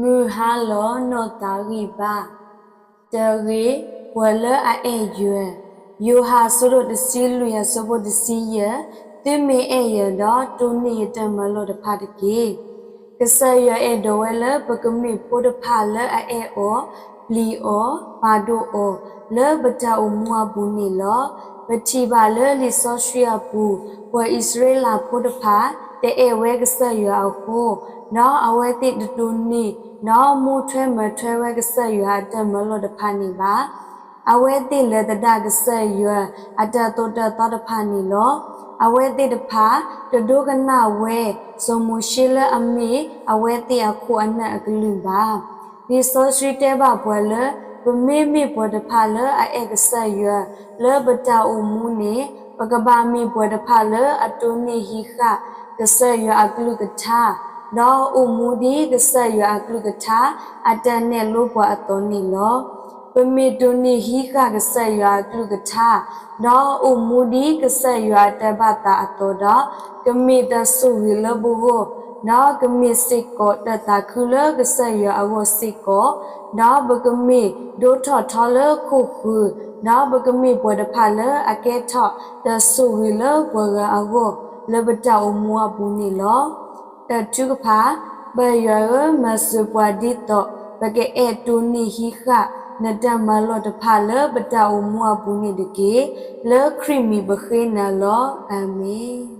မုၢ်ဟါလီၤနီၢ်သးဂံၢ်ဘါ. တၢ်ဂ့ၢ်, ပှၤလၢအအဲၣ်ယွၤ. ယိၤဟၣ်အဆၢဒိၣ်တဆံလွံၢ်အဆၢဖိတဆံယဲၢ်, သုမ့ၢ်အဲၣ်ယၤဒီး တိၢ်န့ၢ်ယတၢ်မၤလိာ်တဖၣ်တက့ၢ်. ကစၢ်ယွၤအဲၣ်ဒိးဝဲလၢပကမ့ၢ်ဖိတဖၣ်လၢအအဲၣ်အီၤ, ပျံၤအီၤ, ပာ်ဒိၣ်အီၤ, လၢပတၢ်အိၣ်မူအပူၤန့ၣ်လီၤ. ပထံၣ်ဘၣ်လၢလံာ်စီဆှံအပူၤ, ပှၤအံၣ်စရ့လးဖိတဖၣ် တအဲၣ်ဝဲကစၢ်ယွၤအဃိ, ဒီးအဝဲသ့ၣ်တတိၢ်န့ၢ် ဒီးမူထွဲမၤထွဲဝဲကစၢ်ယွၤအတၢ်မၤလိာ်တဖၣ်န့ၣ်ဘၣ်. အဝဲသ့ၣ်လဲၤသဒၣ်ကစၢ်ယွၤအတၢ်သိၣ်တၢ်သီတဖၣ်န့ၣ်လီၤ. အဝဲသ့ၣ်တဖၣ် တဒိကနၣ်ဝဲ စီၤမိၤၡ့လၢအမ့ၢ်အဝဲသ့ၣ်အခိၣ်အနၢ်အကလုၢ်ဘၣ်. လံာ်စီဆှံတဲဘၣ်ပှၤလၢ ပမ့မ့ၢ်ပှၤတဖၣ်လၢအအဲၣ်ကစၢ်ယွၤ လၢပတၢ်အိၣ်မူန့ၣ် ပကဘၣ်မ့ၢ်ပှၤတဖၣ်လၢအတိၢ်န့ၢ်ဟံးဃာ်ကစၢ်ယွၤအကလုၢ်ကထါ, ဒီးအိၣ်မူဒ်ကစၢ်ယွၤအကလုၢ်ကထါ အတၢ်နဲၣ်လိပှၤအသိးန့ၣ်လီၤ. ပမ့ၢ်တိၢ်န့ၢ်ဟံးဃာ်ကစၢ်ယွၤအကလုၢ်ကထါ, ဒီးအိၣ်မူဒ်ကစၢ်ယွၤအတၢ်ဘၣ်သးအသိးဒီး, ကမ့ၢ်တၢ်ဆိၣ်ဂ့ၤလၢပဂီၢ်, ဒီးကမ့ၢ်စ့ၢ်ကီးတၢ်သးခုလၢကစၢ်ယွၤအဂီၢ်စ့ၢ်ကီး, ဒီးပကမ့ၢ်ဒိၣ်ထီၣ်ထီလၢခိၣ်ဃၢၤ, ဒီးပကမ့ၢ်ပှၤတဖၣ်လၢအကဲထီၣ်တၢ်ဆိၣ်ဂ့ၤလၢပှၤဂၤအဂီၢ် လၢပတၢ်အိၣ်မူအပူၤန့ၣ်လီၤ. တၢ်ထုကဖၣ်, ပၢ်ယွၤဧၢ, မၤစၢၤပှၤဒ်သိး ပကအဲၣ်တိၢ်န့ၢ်ဟံးဃာ် နတၢ်မၤလိာ်တဖၣ်လၢပတၢ်အိၣ်မူအပူၤန့ၣ်တက့ၢ်. လၢခရံာ်မံၤပဃ့နၤလီၤ. အၤမ့ၣ်.